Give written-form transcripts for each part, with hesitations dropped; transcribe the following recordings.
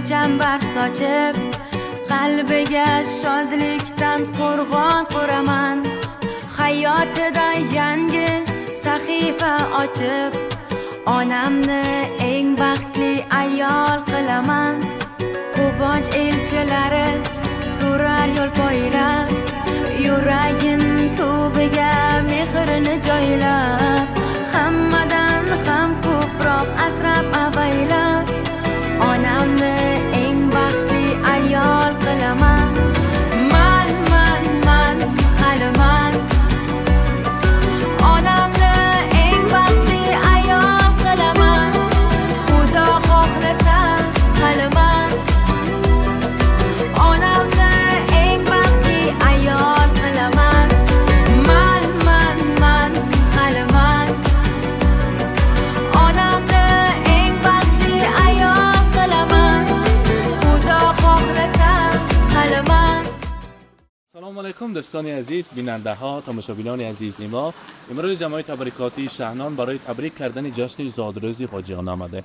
Gulchambar sochib, qalbiga shodlikdan qo'rg'on quraman. Hayotida yangi sahifa ochib, onamni eng baxtli ayol qilaman. Quvonch elchilari turar yo'l poylab, yuragin tubiga mehrini joylab, hammadan ham ko'proq asrab avaylab, onamni eng baxtli ayol qilaman. Man, man, man haliman, onamni eng baxtli ayol qilaman. Xudo xohlasa, haliman, onamni eng baxtli ayol qilaman. Man, man, man haliman, onamni eng baxtli ayol qilaman. Xudo xohlasa, haliman. Салому алайкум, дӯстони азиз, бинандаҳо, тамошобинони азизи мо. Имрӯз ҷамоаи табрикотии Шаҳнон барои табрик кардани ҷашни зодрӯзи ҳоҷиёна омаде.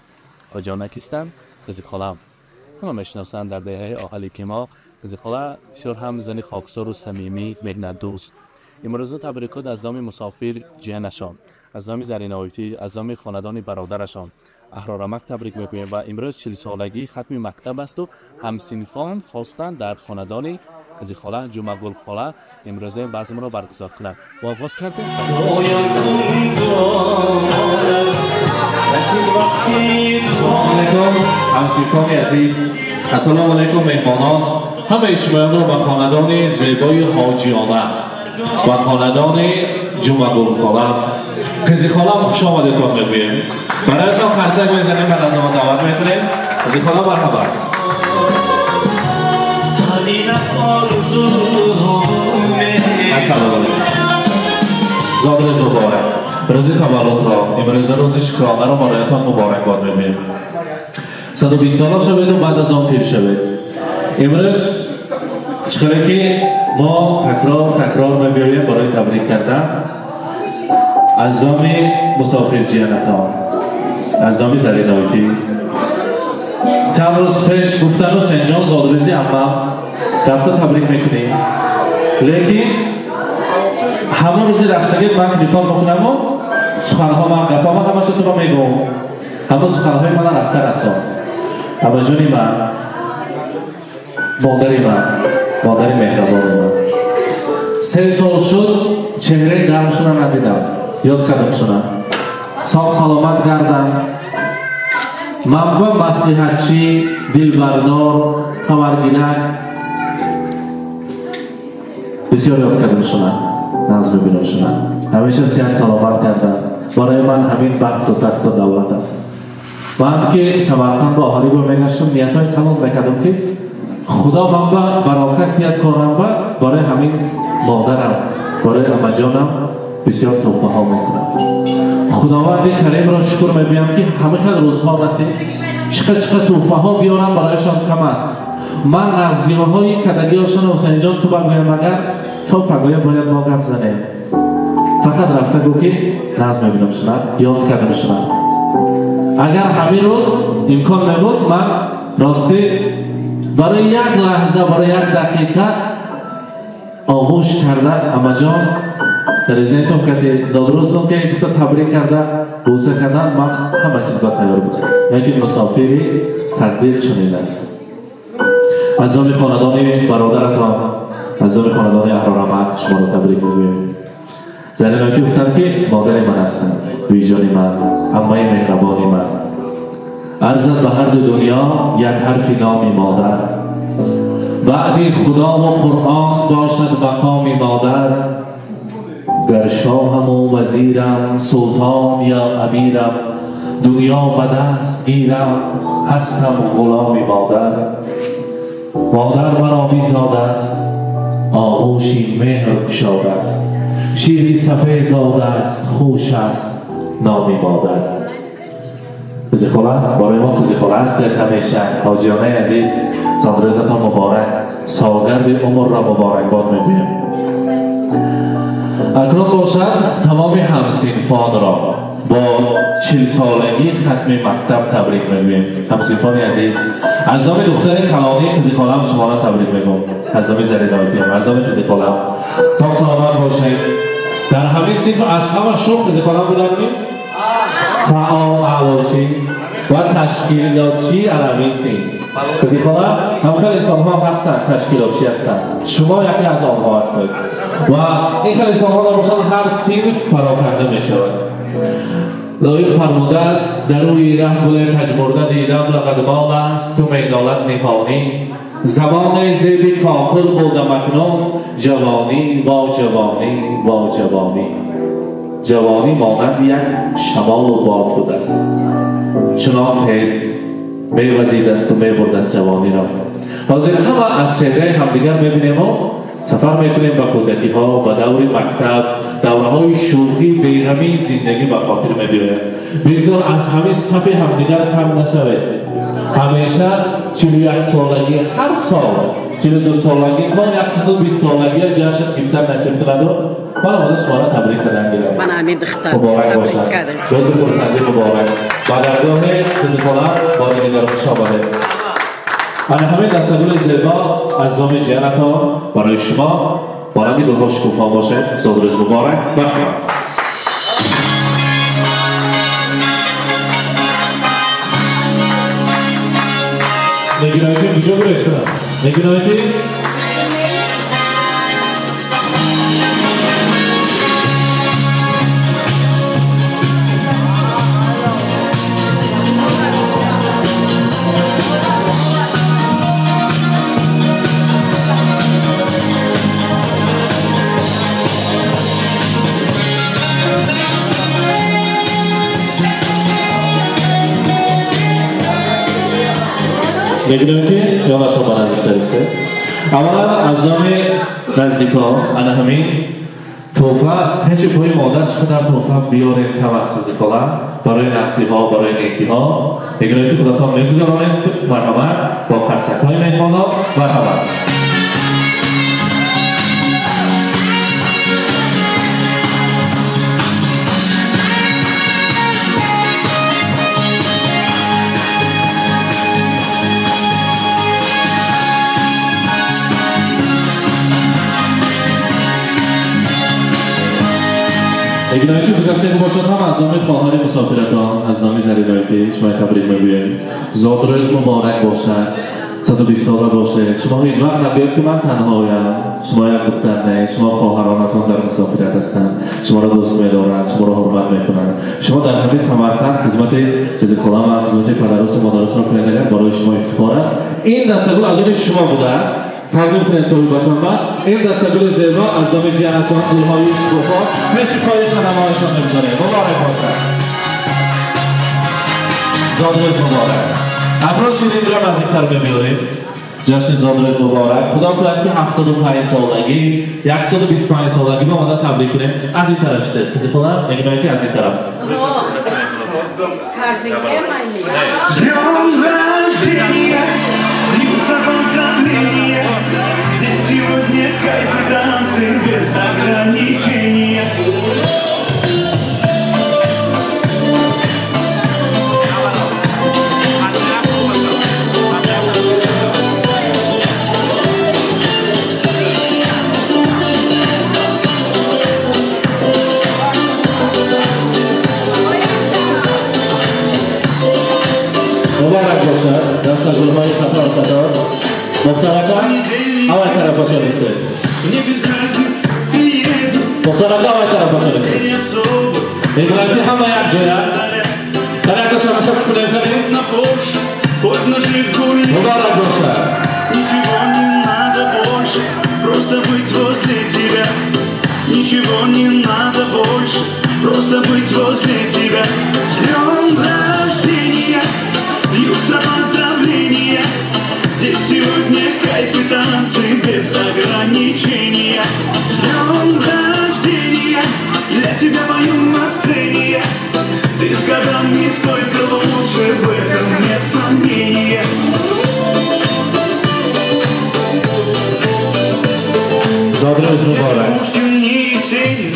Ҳоҷиёна кистанд? Қизихолам. Ҳама мешиносанд дар деҳаи Оҳале, ки мо Қизихола бисёр ҳам зани хоксору самимӣ, меҳнатдӯст. Имрӯза табрикот аз номи мусофир ҷиянашон, аз номи Зариноитӣ, аз номи хонадони бародарашон Аҳрорамак табрик мекунем ва имрӯз 40-солагии хатми мактаб асту ҳамсинфон хостанд дар хонадони Қизихола, Ҷумъагулхола имрӯза базмро баргузор кунанд. Мо оғоз кардем. Доям кун модар, расид вақти. Ассалому алайкум, ҳамсинфони азиз, ассалому алайкум, меҳмонон. Ҳамаи шумоёнро ба хонадони зебои ҳоҷиёна ва хонадони Ҷумъагулхола, Қизихолам хуш омадетон мегӯем. Барояшон қарсак мезанем ва назама даъват мекунем. Қизихола, марҳабат. Ҳамин аст орзуме. Ассалому алайкум, зодрӯз муборак! Рӯзи таваллудро, имрӯза рӯзи шукронаро бароятон муборакбод мегӯем. 120 сола шаведу баъд аз он пир шавед. Имрӯз чӣ ки мо такрор такрор мебиёем барои табрик кардан аз номи мусофирҷиянатон, аз номи Зариноитӣ. Чанд рӯз пеш гуфтан: «Ҳусенҷон, зодрӯзи аммам, рафта табрик мекунем». Лекин ҳамон рӯзи рафтагӣ ман телефон мекунаму суханҳо, ман гапама ҳамаша туро мегӯм, ҳама суханҳои мана рафта расон. Абаҷони ман, модари ман, модари меҳрабони ман, 3 сол шуд, чеҳраи гармшуна надидам, ёд кардам шуна. Соғ саломат гардам. Манба маслиҳатчӣ, дилбардор, хабаргирак, бисёр ёд кардам шуна, нағз мебинам шуна. Ҳамеша сиҳат саломат гардам. Барои ман ҳамин бахту тахту давлат аст. Ман ки Самарқанд ба оҳарибо мегаштам, ниятҳои калон мекардам, ки Худо ман ба барокат диҳад корам, ба барои ҳамин модарам, барои амаҷонам бисёр тӯҳфаҳо мекунам. Худованди каримро шукр мебиям, ки ҳама хел рӯзҳо расид. Чиқа чиқа тӯҳфаҳо биёрам, барояшон кам аст. Ман нағзиҳои кадагиҳошон, Ҳусайнҷон, ту багӯям, агар то пагоя бояд мо гап занем. Фақат рафта гӯ, ки нағз мебинам шуна, ёд кардам шуна. Агар ҳамин рӯз имкон мебуд, ман ростӣ барои як лаҳза, барои як дақиқа оғӯш карда, амаҷон, дараҷаи кати зодрӯзтон ки гуфта, табрик карда, бӯса кардан, ман ҳама чиз ба тайёр будам. Лекин мусофири тақдир чунин аст. Аз номи хонадони бародаратон, аз номи хонадони Аҳрорамак шуморо табрик мегӯем. Зариноки гуфтанд, ки модари ман ҳастанд, биҷони ман, аммаи меҳрабони ман. Арзад ба ҳарду дунё як ҳарфи номи модар. Баъди Худову Қуръон бошад мақоми модар. Гар шоҳаму вазирам, султон ё амирам, дунё ба даст гирам, ҳастам ғуломи модар. Модар маро бизодааст, оғӯши меҳр кушодааст, шири сафед додааст, хуш аст номи модар. Қизихола, барои мо қизихола ҳастед ҳамеша. Ҳоҷиёнаи азиз, зодрӯзатон муборак, солгарди умрро муборакбод мегӯем. Акнун бошад, тамоми ҳамсинфонро با 40 سالگی ختم مکتب تبریک میگوییم. همصنفان عزیز، از نام دختر کلانی قیزی خالم شما را تبریک میگم. از نام زرینایتی هم، از نام قیزی خالم. ساق سلامت باشید. در همین صنف از همه شوق قیزی خالم بودن می؟ فعال، اعلاچی و تشکیلاتچی عربی سین. قیزی خالم هم خیلی انسان ها هستند، تشکیلاتچی هستند. شما یکی از آنها هستید. و این خیلی انسان ها نباشند هر صنف پراکنده می شود. لایق فرموده است در روی ره گل پژمرده دیدم لقد مال است تو مینالت نهانی زبان زیبی کاکل بودم اکنون جوانی وا جوانی وا جوانی. جوانی مانند یک شمال و باد بود است، چنان تیز میوزید است و میبرد است جوانی را. حاضر همه از چهره همدیگر میبینیم و سفر میکنیم به کودکی ها، به دور مکتب، دوره های شوخی بیغمی زندگی به خاطر میبیاید. بگذار از همه صف همدیگر کم نشوید. همیشه 41 سالگی هر سال 42 سالگی تا 120 سالگی جشن گرفتن نصیب کند و من آمده شما را تبریک کردن گیرم. من همین دختر مبارک باشد. روز خرسندی مبارک. با درگاه قیزی خالم با دیگر خوش آمده. من همین دستگل زیبا از نام جیانتان برای شما مانند گلها شکوفان باشه. زادروز مبارک. برکت. نگینایتی کجا گرفتن؟ نگینایتی؟ نگینایتی یالا شما نزدیک درسته؟ اولا از نام نزدیکا انا همین توفه پیش پای مادر چقدر توفه بیاریم کم است خاله برای نقصی ها برای نیکی ها. نگینایتی خودتان میگذارانید. مرحمت با قرصک های مهمان ها. مرحمت. نگینایتی گذشته باشد هم از نام خواهر مسافرتان از نام زرینایتی شما تبریک میگویم. زادروز مبارک باشد. 120 ساله باشد. شما هیچ وقت نگویید که من تنهایم. شما یک دختر نه، شما خواهرانتان در مسافرت هستند، شما را دوست می‌دارند، شما را حرمت میکنند. شما در همه سمرقند خدمت قیزی خالم و خدمت پدرس و مادرس را کنید، برای شما افتخار است. این دستگل از آن شما بوده است. تقدیم کنید صاحب باشم و این دستگل زیبا از نام جیانشان گلهای شکوفا پیش پای خدمهایشان میگذاریم. مبارک باشد. زادروز مبارک. امروز شیرین را نزدیکتر می‌بریم. جشن زادروز مبارک. خدا کند که 75 سالگی 125 سالگی ما آمده تبریک کنیم. از این طرف سه قیزی خالم نگینایتی از این طرف. Здесь сегодня кайф и танцы без ограничения. مبارک باشد. دستگل‌های قطار قطار مخترکان اول طرف شما. مخترکان اول طرف شما. نگینایتی همه یک جایه. در یک شما شما کنیم کنیم. مبارک باشد. Ничего не надо больше, просто быть возле тебя. Ничего не надо больше, просто быть возле тебя. С днем рождения, льются поздравления. Здесь сегодня кайф и танцы без ограничения. С днем рождения, для тебя пою на сцене. Ты с годами только лучше, в этом нет сомнения. Зодрӯз муборак. Пушкин, не Есенин,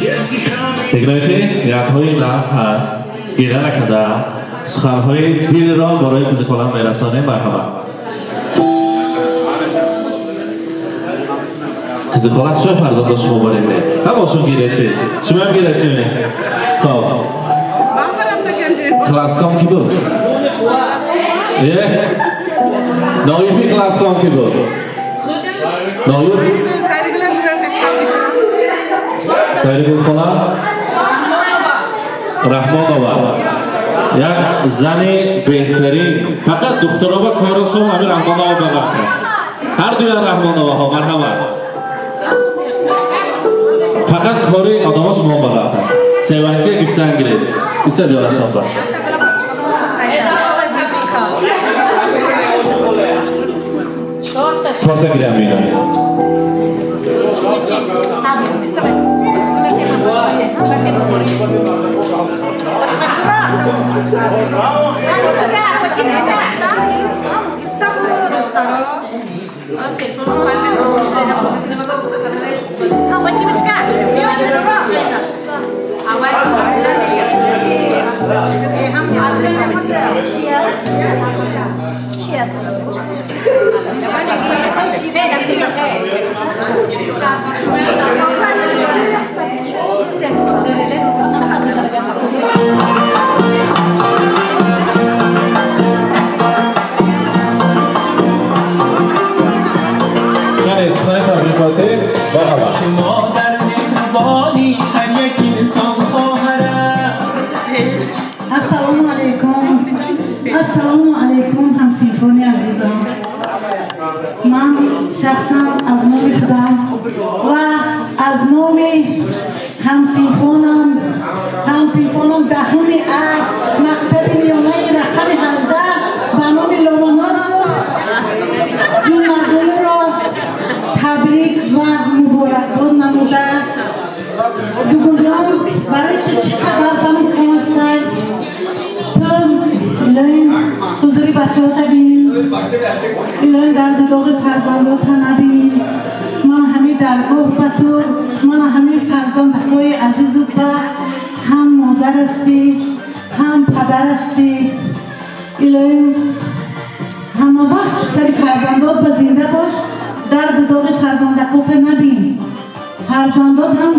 я стихами Дигноити ниятҳои нағз ҳаст, гира накарда, суханҳои дилро барои қизи холам мерасонем. Марҳамат. Қизи хола чӣ фарзандо шумо баринде? Ҳамошон гирячи. Шумоам гирячи ме? Хоб. Класском ки буд? Е? Ноиби класском ки буд? Ноиб? Сайригул хола? Раҳмонова. Як зани беҳтарин. Фақат духтароба корашон ҳамин Раҳмонова ба вақт. Ҳар дуя Раҳмоноваҳо, марҳамат. Фақат кори одамо шумо ба вақт. Севанчия гифтан гиред. Иста ҷонашон ба. Чорта гирям мегам. شما در مهربانی هر یک انسان خواهر است. السلام علیکم. السلام علیکم همصنفان عزیزم. من شخصا از نام خودم و از نام همصنفانم دهم ا مکتب میانه رقم 18 به نام لومانوس جمعه را تبریک و مبارکباد نموده. دوگل جان برای تو چقدر زمان کم است. تو الهیم حضوری بچه ها تبین، الهیم درد داغ فرزندات نبین. من همه درگاه به تو، من همه فرزندهای عزیزت به هم مادر هستی هم پدر هستی. الهیم همه وقت سر فرزندات به زنده باش، درد داغ فرزندکات نبین، فرزندات هم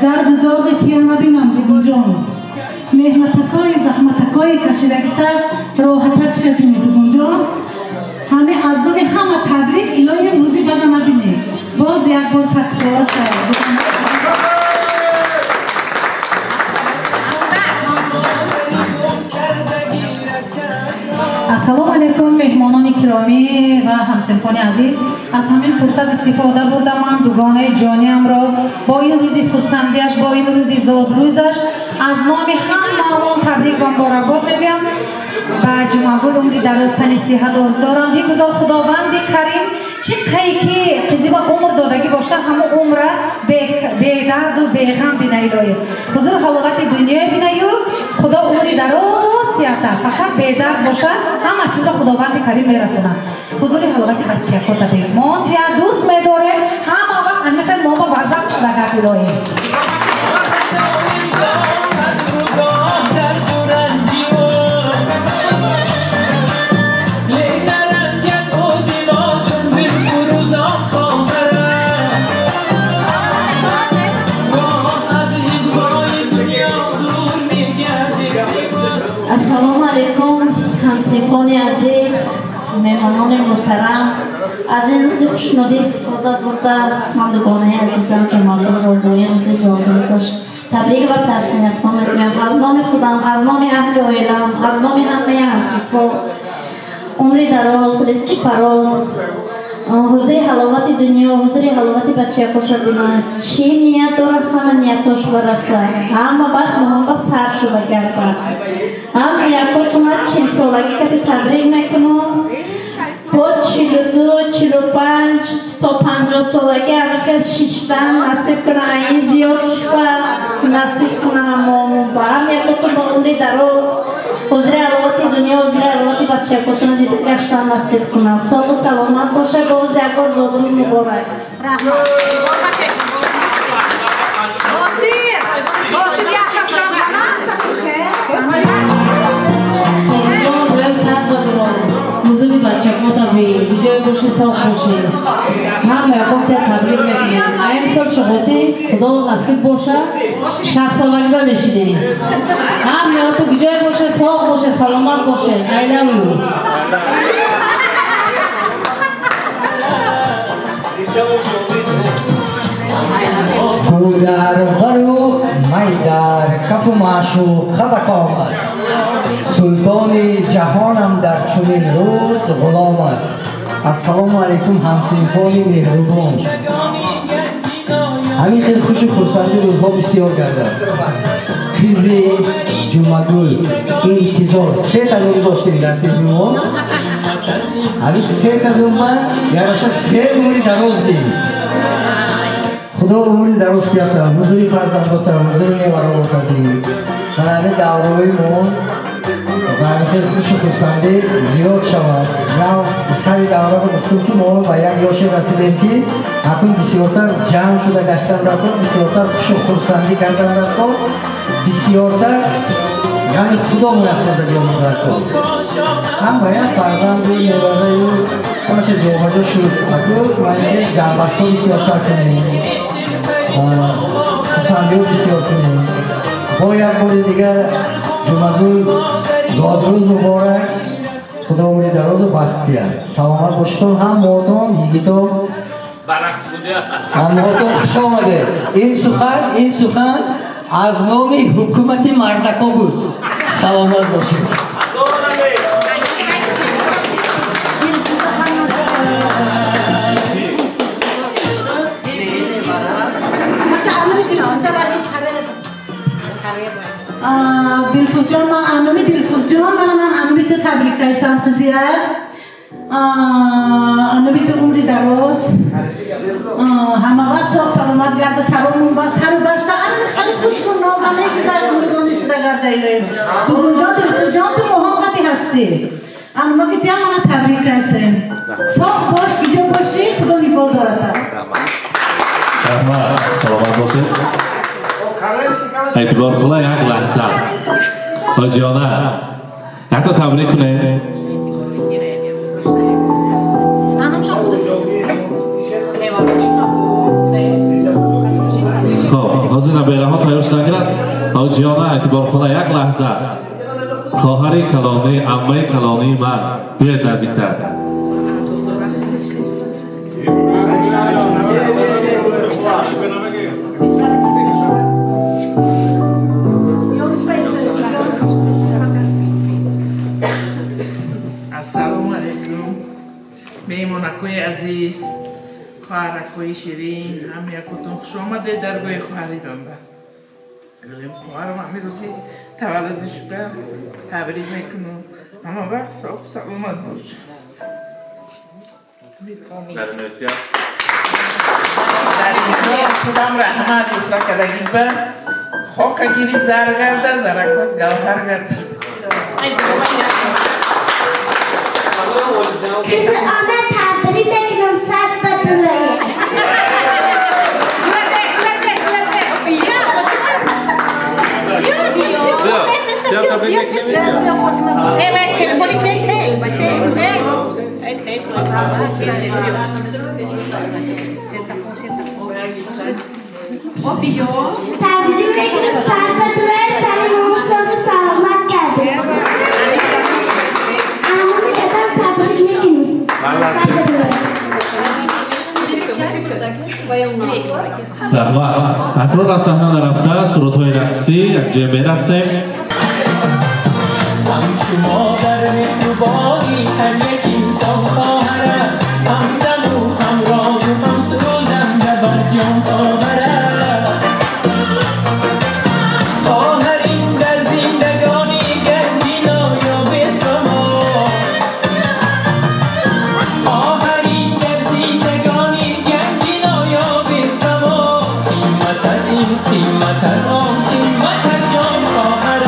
درد داغ تیر نبینم. دوگل جان مهمتکای زحمتکای کشیدگیتر راحتک شبینی. دوگل جان همه از نام همه تبریک. الهی روزی بده نبینی. باز یک بار 100 ساله شد. Ассалому алайкум меҳмонони киромӣ ва ҳамсинфони азиз. Аз ҳамин фурсат истифода бурда ман дугонаи ҷониамро бо ин рӯзи хурсандиаш, бо ин рӯзи зодрӯзаш аз номи ҳамаамон табрик ва муборакбод мегӯям. Ба Ҷумъагул умри дароз, тани сиҳат орзу дорам. Бигузор Худованди Карим чӣ қай ки қизиба умр додагӣ бошад, ҳамон умра бедарду беғам бинаи лоиқ. Ҳузур ҳаловати дунёя бинаю Худо умри дароз тията, фақат бедард бошад, ҳама чизро Худованди Карим мерасонад. Ҳузури ҳаловати бачаҳота бе. Мо туя дӯст медорем, ҳама вақт ҳамихел мо ба важақ шуда гапи лоиқ. Ассалому алайкум ҳамсинфони азиз, меҳмонони муҳтарам. Аз ин рӯзи хушнудӣ истифода бурда ман дугонаи азизам Ҷумъагулро бо ин рӯзи зодрӯзаш табрик ва таҳсиниятҳо мекунам. Аз номи худам, аз номи аҳли оилам, аз номи ҳамаи ҳамсинфо умри дароз, ризқи фароз, ҳузури ҳаловати дунё, ҳузури ҳаловати бачаҳоша бинад. Чӣ ният дорад, ҳама ниятош барасад, ҳама вақт муҳамба сар шуда гардад. Ҳам якотуна 40-солагӣ кати табрик мекунам. Боз 42, 45 то 50-солагӣ ҳама хел шиштан насиб кунам, ин зиёд шуба насиб кунам ҳамомон ба ҳам якотун ба умри дароз, ҳузури ҳаловати дунё, ҳузури ҳаловати бачаҳотуна дида гаштан насиб кунам. Соғу саломат бошад. Боз як бор зодрӯз муборак. ягон табрик, ҷой боши, соғ боши. Ҳама ягон та табрик мекунем. Айн сол шуғоти Худо насиб боша, 60 солагӣ ба мешинем. Ҳама ту ҷой боше, соғ боше, саломат боше. I love you. Ту дар бару май дар кафу маъшуқа ба ком аст. Султони ҷаҳонам дар чунин рӯз ғулом аст. Ассалому алайкум, ҳамсинфони меҳрубон. Ҳамин хел хушу хурсанди рӯзҳо бисёр гардад. Қизи Ҷумагул интизор сета нум доштем дар синфи мо. Ҳамин сета нумма яраша се умри дароз дем. Худо умри дароз диҳад, ҳузури фарзандотам, ҳузури неварота диҳ. Дар ҳамин давраҳои мо ва ҳамин хел хушу хурсандӣ зиёд шавад. Нав сари давраро гуфтем, ки мо ба як ёше расидем, ки акнун бисёртар ҷамъ шуда гаштан даркор, бисёртар хушу хурсандӣ кардан даркор, бисёртар яъне Худо муяфтода диёмон даркор. Ҳама як фарзанду невараю ҳамаша ҷобаҷо шуд. Акнун ма ҷамъбастҳо бисёртар кунем, хурсандиҳо бисёр кунем. Бо як бори дигар, Ҷумагул, зодрӯз муборак. Худо умри дарозу бахт диҳад. Саломат бошитон ҳамаотон, йигитон. Ҳамаотон хуш омадед. Ин сухан аз номи ҳукумати мардако буд. Саломат бошед. Дилфузҷон, ман ануми Дилфузҷон, ман ануми ту табрик кайсам, қизия. Ануми ту умри дароз. Ҳама вақт соғ саломат гарда, саромун ба сару башта, ануми хеле хушку нозане шуда, умрдони шуда гарда илоҳим. Дугунҷон, Дилфузҷон, ту моҳон қати ҳастӣ. Анума ки тиам мана табрик кайсем. Соғ бош, иҷо бошӣ, Худо нигоҳ дорад. Раҳмат, саломат бошед. Эътибор қила, як лаҳза. Ҳоҷиёна, якта табрик кунем. Хоб, ҳозир набераҳо тайёр шудан гирад. Ҳоҷиёна, эътибор қила, як лаҳза. Хоҳари калонӣ, аммаи калонии ман, биёед наздиктар. Ассалому алайкум, меҳмонакои азиз, хоҳаракои ширин, ҳам якотон хуш омадед даргоҳи хоҳари бамба. Илоҳим, хоҳарам ҳамин рӯзи таваллудиш ба табрик мекунам. Ҳама вақт соғ саломат бошад. Худам раҳмат гуфта кардагӣ ба хока гири зар гарда, заракот гавҳар гарда. Қизи она табрик мекунам, сад ба дурая. Табрик мекунам, сад ба дурая, сари момо соғу саломат гарда. Ануми дадам табрик мекунем. Сад ба дурая. Раҳмат. Акнун аз саҳна нарафта, сурудҳои рақсӣ якҷоя мерақсем. Ҳамчу модар меҳрубонӣ ҳар як инсон хоҳар аст. Ҳамдаму ҳамрозу ҳамсӯзам бар ҷон ховар аст. Хоҳар ин дар зиндагонӣ ганҷи ноёбест ба мо. Хоҳар ин дар зиндагонӣ ганҷи ноёбест ба мо. Қимат аз ин, қимат аз он, қимат аз ҷон хоҳар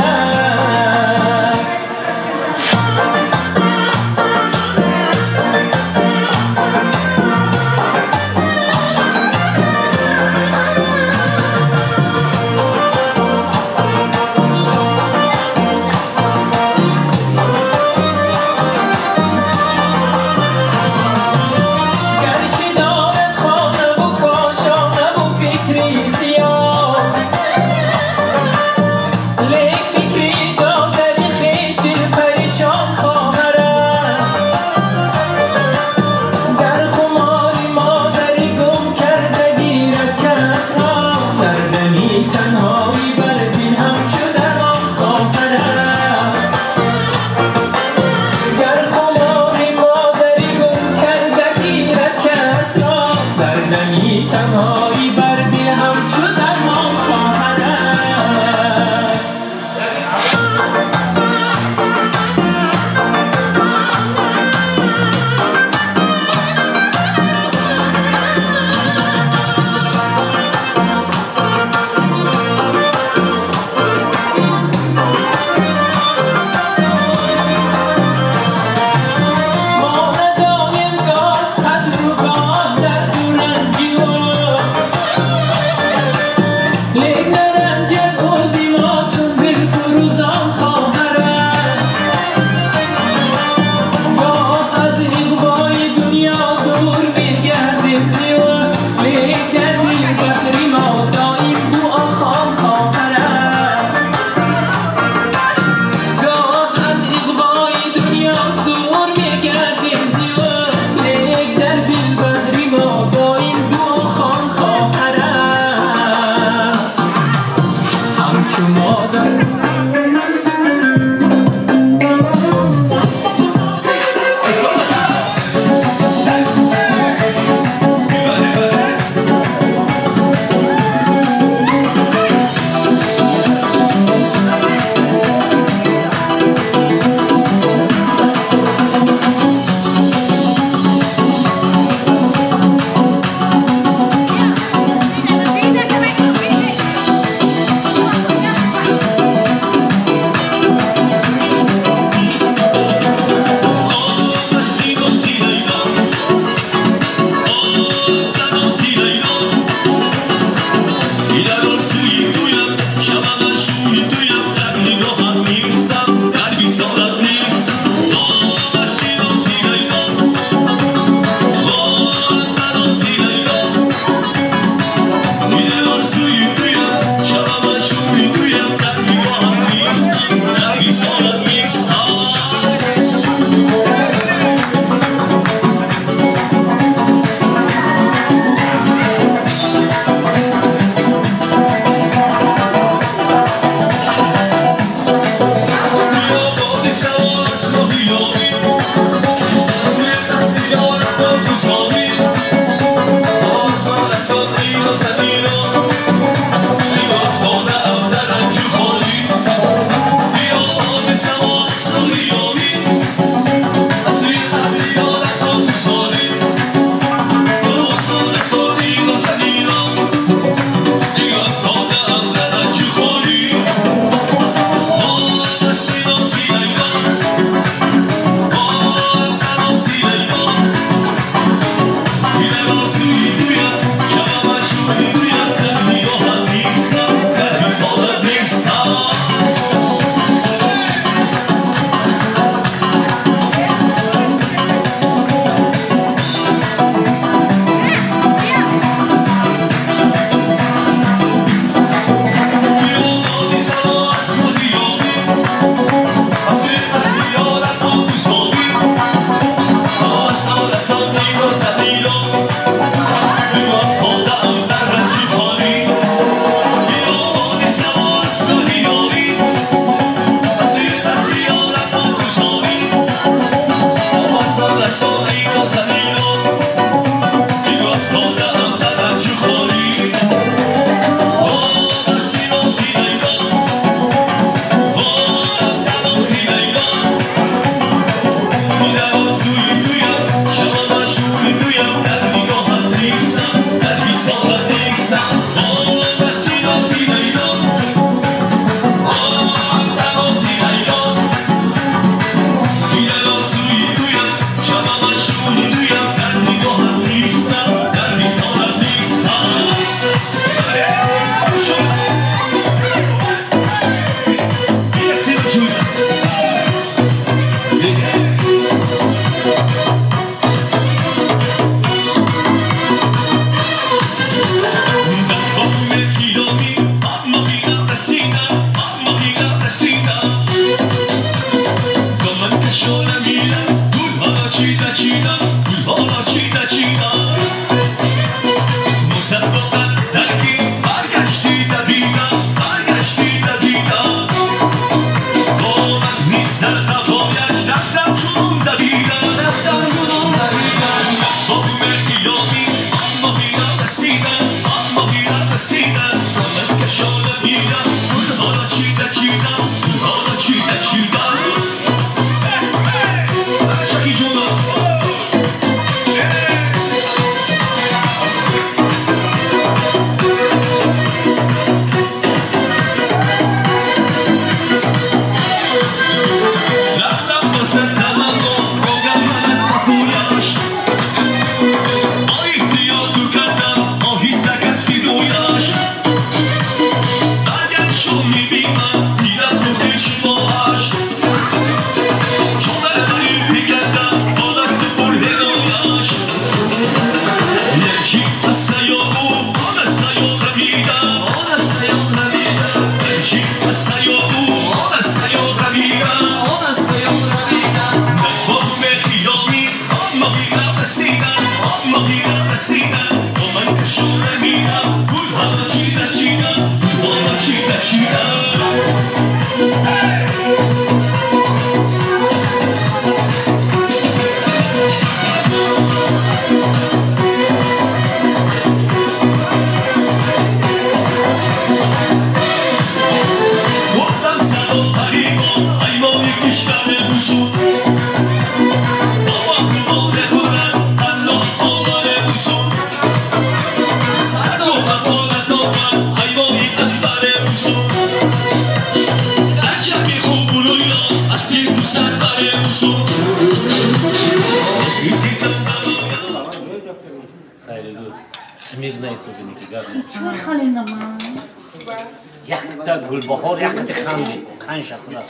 Якта Гулбаҳор, якта ханди. Қанша хулас.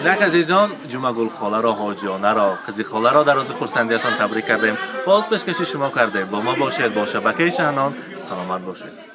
Як азизон, Ҷумагул холаро, ҳоҷионаро, қизи холаро дар рӯзи хурсандиашон табрик кардем. Боз пешкаши шумо кардем. Бо мо бошед, бо шабакаи Шаҳнон. Саломат бошед.